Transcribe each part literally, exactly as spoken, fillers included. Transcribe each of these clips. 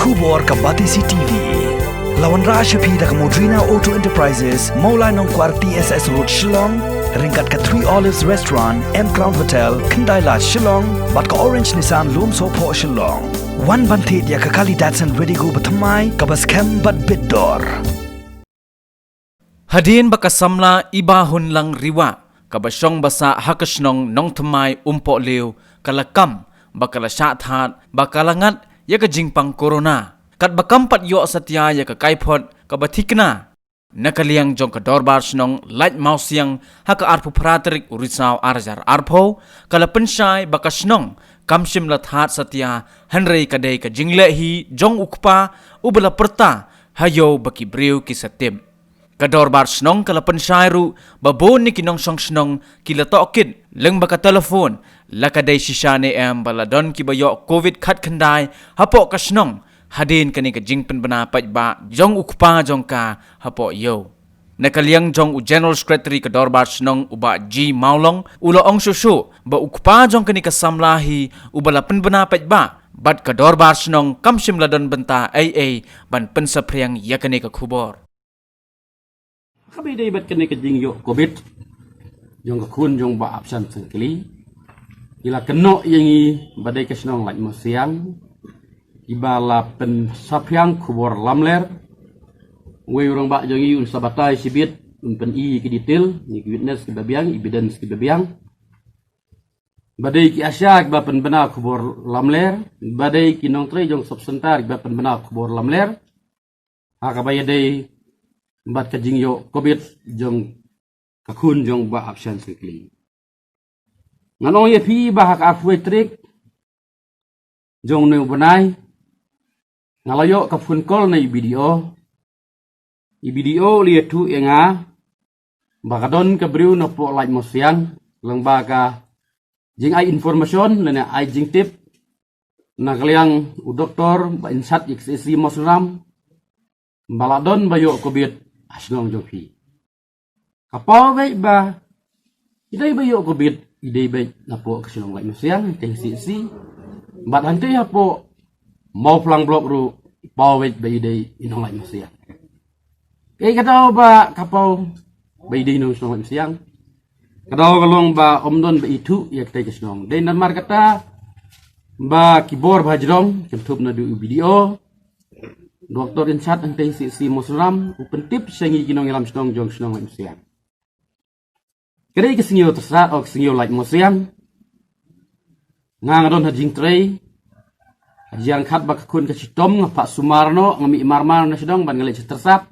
Khubor ka Batesi T V. La wanrah sha phi da ka Modrina Auto Enterprises, Mawlai Nongkwar T S S Road Shillong, ryngkat ka Three Olives Restaurant, M Crown Hotel, Khyndai Lad Shillong, bad ka Orange Nissan Lumsohphoh Shillong. Wan ban thied ïa ka kali Datsun Redigo bathymmai, kaba skhem bad bit dor. Hadien ba ka samla Ibahunlang Riwah, kaba shong basah ha ka shnong Nongthymmai Umpohliew, ka la kam, ba ka la shah thad, ba ka la ngat ïa ka jingpang corona. Katba kam pat ïoh satia ïa ka kaiphod kaba thikna, na ka liang jong ka Dorbar Shnong Laitumkhrah ha ka arphew phra tarik u Risaw ar hajar arphew, ka la pynshai ba ka shnong kam shym la thad satia, hynrei ka dei ka jingleh hi jong u kpa uba la pyrta ha ïew ba ki briew ki sa tip. Ka Dorbar Shnong ka la pynshai ruh ba bun na ki nongshong shnong ki la tohkit lyngba ka telephone, la ka dei shisha ne em ba la don kiba ïoh covid khatkhyndai hapoh ka shnong, hadien kane ka jingpynbna paidbah jong u kpa jong ka hapoh ïew. Na ka liang jong u General Secretary ka Dorbar Shnong u Bah G Mawlong, u la ong shuh shuh ba u kpa jong kane ka samla hi uba la pynbna paidbah, bad ka Dorbar Shnong kam shym la don bynta ei ei ban pynsaphriang ïa kane ka khubor. Kaba ïadei bad kane ka jingïoh covid jong ka khun jong Bah Apsan Syngkli, ki la kynnoh ïa ngi ba dei ka shnong Laitumkhrah, kiba la pynsaphriang khubor lamler. Uwei u rangbah jong ngi un sa batai shibit, un pyni ki detail, ngi ki witness kiba biang, evidence kiba biang. Ba dei ki ASHA kiba pynbna khubor lamler, ba dei ki nongtrei jong sub center kiba pynbna khubor lamler ha kaba ïadei bad ka jingïoh covid jong ka khun jong Bah Apsan Syngkli. Ngan ong ïa phi ba ha ka arphew tarik jong une u bnai, nga la ïoh ka phone call na i BDO. I BDO u la ïathuh ïa nga ba ka don ka briew napoh Laitumkhrah, lyngba ka jingai information lane ai jingtip na ka liang u doktor ba in sat ïa ka CHC Mawsynram, ba la don ba ïoh covid ha shnong jong phi. Ka paw beit ba i dei ba ïoh covid, i dei beit napoh ka shnong Laitumkhrah, ka CHC. Bad hangtei hapoh Mawphlang Block ruh, paw beit ba i dei i nong Laitumkhrah. Kaei ka daw ba ka paw ba i dei nong shnong Laitumkhrah? Ka daw ka long ba ym don ba ithuh ïa katei ka shnong. Dei namar kata ba ki bor ba ha jrong, kynthup naduh u BDO, doktor in sat hangtei CHC Mawsynram, u pyntip sha ngi ki nongïalam shnong jong shnong Laitumkhrah. Ka dei ka sngi Thaw Sat, o ka sngi Laitumkhrah. Nga nga don ha jingtrei. Ha jingkhat ba ka khun ka shitom, nga phah sumar noh, nga mih marmar na shnong bad nga leit sha Thaw Sat.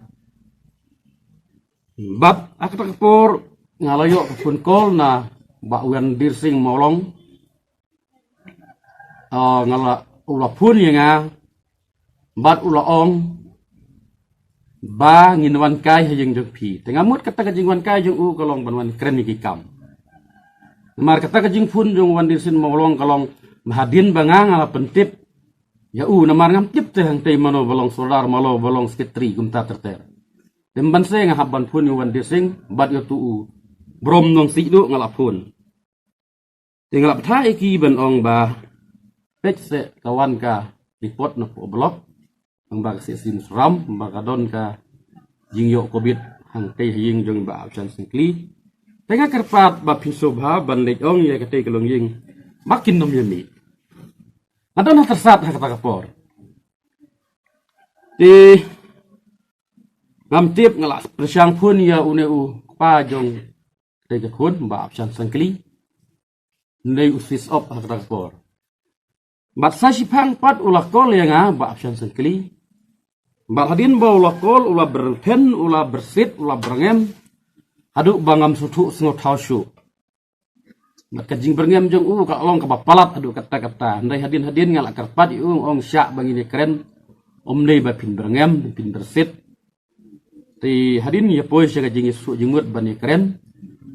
Bad ha kata ka por nga la ïoh ka phone call na Bah Wandir Singh Mawlong. Ah, nga la, u la phone ïa nga bad u la ong ba ngin wan kai ha ïing jong phi. Te nga mut kata ka jingwan kai jong u ka long ban wan kren ïa ki kam. Namar kata ka jingphone jong Wandir Singh Mawlong ka long ba hadien ba nga nga la pyntip ïa u, namar ngam tip te hangtei mano ba long sordar, mano ba long sekretari, kumta ter ter. Te mynban se nga hap ban phone ïa u Wandir Singh bad ïa uto u Brom Nongsiej ruh nga la phone. Te nga la bthah ïa ki ban ong ba peit se ka wan ka report napoh block, ong ba ka CHC Mawsynram ba ka don ka jingïoh covid hangtei ha ïing jong Bah Apsan Syngkli. Te nga kyrpad ba phin sngewbha ban leit ong ïa katei ka longïing ba kin nym ïa mih. Nga don ha Thaw Sat ha kata ka por. Te ngam tip, nga la pyrshang phone ïa une u kpa jong katei ka khun, Bah Apsan Syngkli. Hynrei u switch off ha kata ka por. Bad sa shiphang pat u la call ïa nga Bah Apsan Syngkli. Bad hadien ba u la call, u la byrngem, u la byrsit, u la byrngem haduh ba ngam sngewthuh sngewthaw shuh. Bad ka jingbyrngem jong u ka long kaba palat haduh katta katta. Hynrei hadien hadien nga la kyrpad ïa u, ong shah ba ngin ïa kren. Ym dei ba phin byrngem, phin byrsit. Te hadien ïa poi sha ka jingïasuh jingmut ban ïa kren.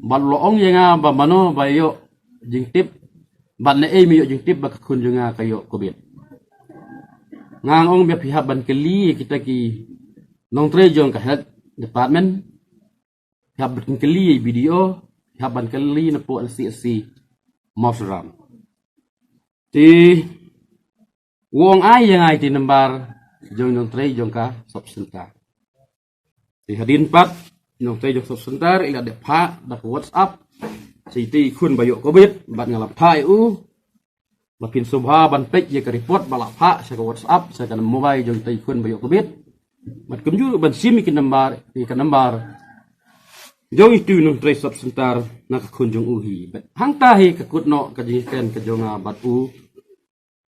Bad u la ong ïa nga ba mano ba ïoh jingtip, bad naei me ïoh jingtip ba ka khun jong nga ka ïoh covid. Nga ong ba phi hap ban kylli ïa kita ki nongtrei jong ka health department. Phi hap ban kylli ïa i BDO, phi hap ban kylli napoh na CHC Mawsynram. Te u ong ai ïa nga ïa i number jong nongtrei jong ka sub center. Te hadien pat nongtrei jong sub center i la dep phah da ka WhatsApp sha itei i khun ba ïoh covid bad nga la phah ïa u ba phin sngewbha ban peit ïa ka report ba la phah sha ka WhatsApp sha ka mobile jong itei i khun ba ïoh covid. Bad kumjuh ban shim ïa ka number, ïa ka number jong itu i nongtrei sub center na ka khun jong u hi. Bad hangta hi ka kut noh ka jingkren ka jong nga bad u.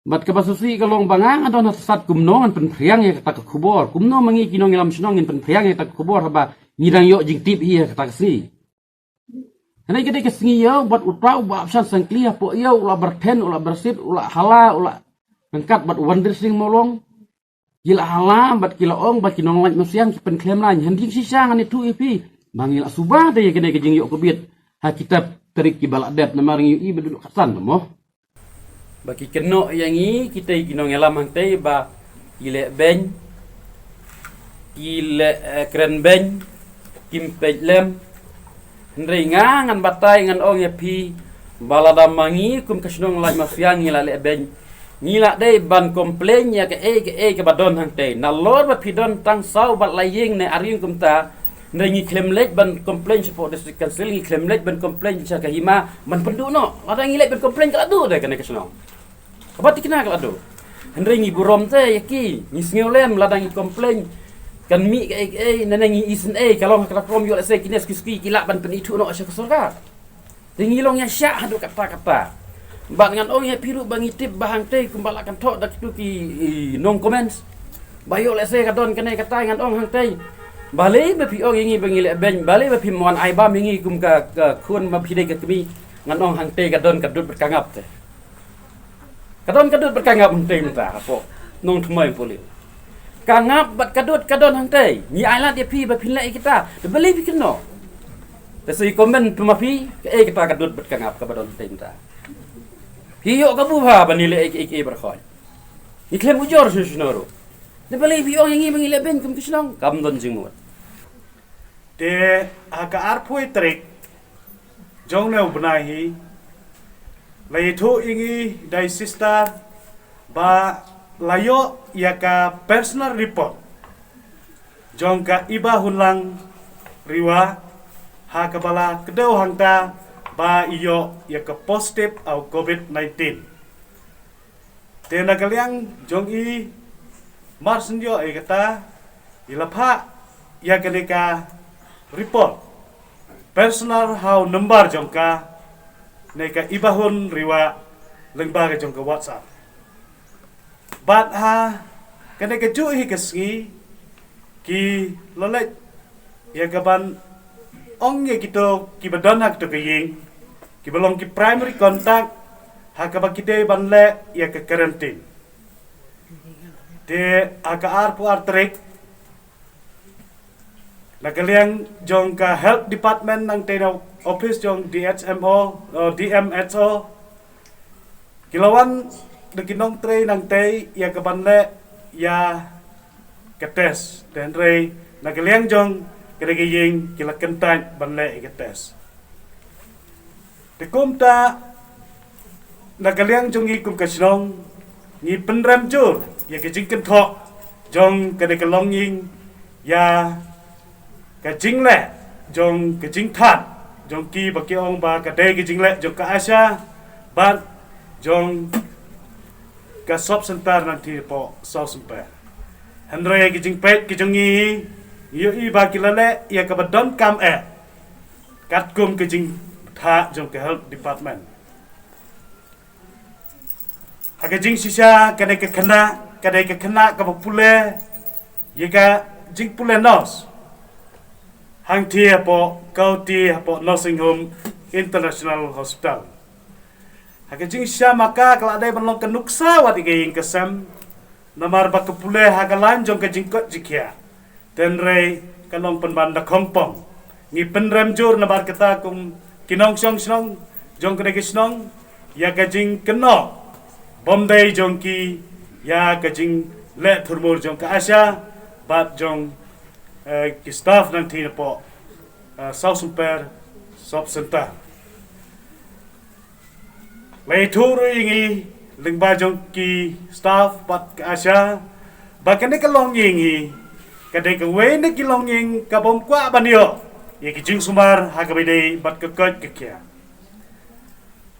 Bad kaba shisha ka long ba nga nga don ha sat kumno ngan pynphriang ïa kata ka khubor, kumno ma ngi ki nongïalam shnong ngin pynphriang ïa kata ka khubor haba ngi dang ïoh jingtip hi ha kata ka sngi. Hangne ka dei ka sngi ïew bad uta u Bah Apshan Sangkli hapoh ïew u la byrthen, u la byrsit, u la hala, u la ryngkat bad u Wandir Sing Mawlong. Ki la hala bad ki la ong bad ki nonglait masiang ki pynkhlem lain. Hynrei shisha ngan ïathuh ïa phi ba ngi la suba te ïa kane ka jingïoh covid ha kita tarik kiba la dep namar ngi ïohi ba dei ka san mo. Ba ki kynnoh ïa ngi kitei ki nongïalam hangtei ba ki leh beiñ, ki leh, eh, kren beiñ, kim peit lem. Hynrei nga ngan batai ngan ong ïa phi ba lada ma ngi kum ka shnong Laitumkhrah ngi la leh beiñ, ngi la dei ban complain ïa kaei kaei kaba don hangtei. Nalor ba phi don tang saw bad lai ïing ne ar ïing kumta, hynrei ngi khlem leit ban complain shapoh District Council, ngi khlem leit ban complain sha ka hima ban pynduh noh. Lada ngi leit ban complain ka la duh de kane ka shnong. Kaba tikna ka la duh. Hynrei ngi burom te ïa ki, ngi sngew lem lada ngi complain kan mih kaei kaei, ne ngi isynei ka long ha ka rukom ïoh lehse kine suki suki ki lah ban pynithuh noh sha ka sorkar. Te ngi long ïa shah haduh katta katta. Bad ngan ong ïa phi ruh ba ngi tip ba hangtei kumba la kynthoh da kitu ki, i, nong comments. Ba ïoh lehse ka don kane katta ngan ong hangtei. Balei ba phi ong ïa ngi ba ngi leh beiñ, balei ba phi mon ai bam ïa ngi kum ka, ka khun ma phi dei ka kmie. Ngan ong hangtei ka don ka dud bad ka ngap te. Ka don ka dud bad ka ngap hangtei mynta hapoh Nongthymmai Imphul. Ka ngap bad ka dud ka don hangtei. Ngi ai lad ïa phi ba phin leh ïa kita. Te balei phi kynnoh? Te sa ïa comment tu ma phi kaei kata ka dud bad ka ngap kaba don hangtei mynta. Phi ïoh kabu bha ban ïaleh ïa kiei kiei baroh khoit. Ngi khlem ujor shuh shuh ruh. Te balei phi ong ïa ngi ba ngi leh beiñ kum ki shnong? Kam don jingmut. Te ha ka arphew tarik jong une u bnai hi la ïathuh ïa ngi da i sister ba la ïoh ïa ka personal report jong ka Ibahunlang Riwa ha kaba la kdew hangta ba i ïoh ïa ka positive ha u covid nineteen. Te na ka liang jong i mar shen ïoh ïa kata i la phah ïa kane ka report personal ha u number jong ka ne ka Ibahun Riwa lyngba ka jong ka WhatsApp. Bad ha kane kajuh hi ka sngi ki la leit ïa ka ban ong ïa kito kiba don ha kito ka ïing kiba long ki primary contact ha kaba ki dei ban leh ïa ka quarantine. Te ha ka arphew ar tarik na ka liang jong ka health department nangtei na office jong D H M O, eh, D M H O, ki la wan da ki nongtrei nangtei ïa ka ban leh ïa ka test. Te hynrei na ka liang jong ka dei ka ïing ki la kyntait ban leh ïa ka test. Te kumta na ka liang jong ngi kum ka shnong ngi pynrem jur ïa ka jingkynthoh jong ka dei ka longïing ïa ka jingleh jong ka jingthat jong ki ba ki ong ba ka dei ka jingleh jong ka ASHA bad jong ka sub center nangtei hapoh South Sohpei. Hynrei ka jingpeit ka jong ngi ngi ïohi ba ki la leh ïa kaba donkam eh katkum ka jingthah jong ka health department. Ha ka jingshisha ka dei ka khynnah, ka dei ka khynnah kaba pule ïa ka jingpule nurse hangtei hapoh Kawti hapoh Nursing Home International Hospital. Ha ka jingshisha ma ka ka la dei ban long ka nuksa wat ïa ka ïing ka sem namar ba ka pule ha ka lain jong ka jingkoit jingkhiah. Te hynrei ka long pynban da khongpong. Ngi pynrem jur namar kata kum ki nongshong shnong jong ka dei ka shnong ïa ka jingkynnoh bym dei jong ki ïa ka jingleh thurmur jong ka ASHA bad jong, eh, ki staff nangtei napoh, eh, South Sohpei Sub Center. La ïathuh ruh ïa ngi lyngba jong ki staff bad ka ASHA Ba kane ka longïing hi ka dei kawei na ki longïing ka bym kwah ban ïoh ïa ki jingsumar ha kaba ïadei bad ka koit ka khiah.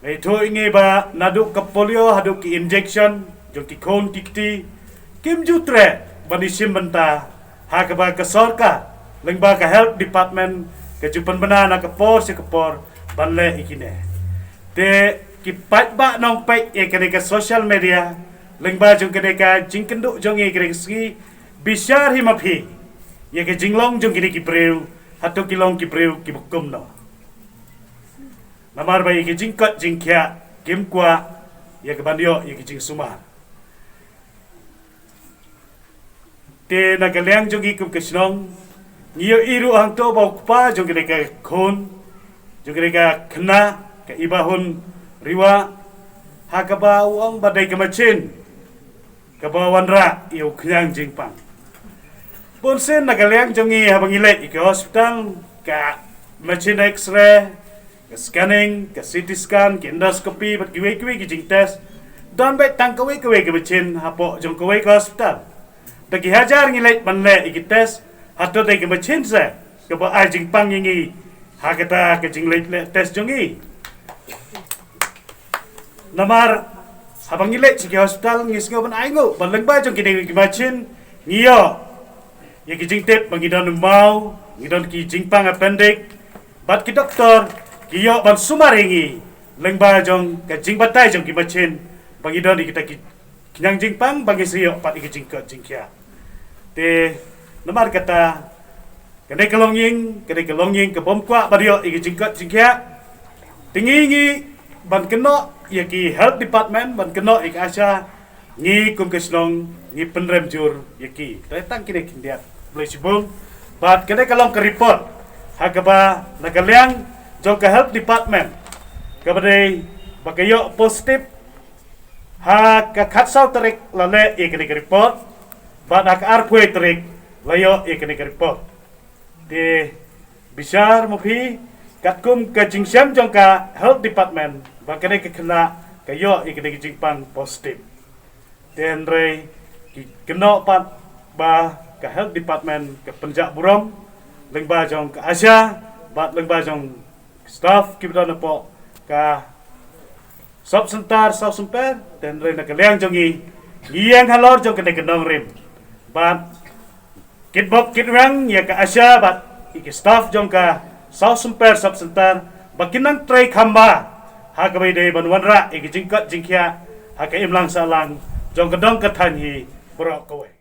Nga ïathuh ïa ngi ba naduh ka polio haduh ki injection jong ki khun ki kti kim ju treh ban ïashim bynta ha kaba ka sorkar lyngba ka health department ka ju pynbna na ka por sha ka por ban leh ïa kine. Te ki paidbah nongpeit ïa kane ka social media lyngba jong kane ka jingkynduh jong ngi kane ka sngi, bishar hi ma phi ïa ka jinglong jong kine ki briew, hato ki long ki briew kiba kumno. Namar ba ïa ka jingkoit jingkhiah kim kwah ïa ka ban ïoh ïa ka jingsumar. Te na ka liang jong ngi kum ka shnong ngi ïohi ruh hangto ba u kpa jong kane ka khun, jong kane ka khynnah, ka Ibahun Riwah, ha kaba u ong ba dei ka machine kaba wanrah ïa u khñiang jingpang. Bunsien na ka liang jong ngi haba ngi leit ïa ka hospital, ka machine X-ray, ka scanning, ka C T scan, ka endoscopy bad kiwei kiwei ki jingtest, don beit tang kawei kawei ka machine hapoh jong kawei ka hospital. Da ki hajar ngi leit ban leh ïa ki test, hato dei ka machine se kaba ai jingpang ïa ngi ha kata ka jingleit leh test jong ngi. Namar haba ngi leit sha ki hospital ngi sngew ban ainguh ba lyngba jong kine ki machine ngi ïoh ïa ki jingtip ba ngi don u maw, ngi don ki jingpang appendix, bad ki doktor ki ïoh ban sumar ïa ngi lyngba jong ka jingbatai jong ki machine ba ngi don ïa kita ki khñiang jingpang ba ngi sa ïoh pat ïa ki jingkoit jingkhiah. Te namar kata, kane ka longïing, kane ka longïing ka bym kwah ban ïoh ïa ki jingkoit jingkhiah. Te ngi ngi ban kynnoh ïa ki health department, ban kynnoh ïa ka ASHA, ngi kum ka shnong ngi pynrem jur ïa ki. Te tang kine khyndiat, Blei shibun. Bad kane ka long ka report ha kaba na ka liang jong ka health department kaba dei ba ka ïoh positive ha ka khatsaw tarik la leh ïa kane ka report, bad ha ka arphew tarik la ïoh ïa kane ka report. Te bishar ma phi, katkum ka jingshem jong ka health department ba kane ka khynnah ka ïoh ïa kane ka jingpang positive. Te hynrei ki kynnoh pat ba ka health department ka pynjah burom lyngba jong ka ASHA bad lyngba jong staff kiba don hapoh ka sub center Sawsumper. Te hynrei na ka liang jong ngi, ngi ïeng halor jong kane ka nongrim bad kitbok kitweng ïa ka ASHA bad ïa ki staff jong ka Sawsumper sub center ba kin nang trei kham bha ha kaba ïadei ban wanrah ïa ki jingkoit jingkhiah ha ka imlang sahlang jong ka dong ka thaiñ hi baroh kawei.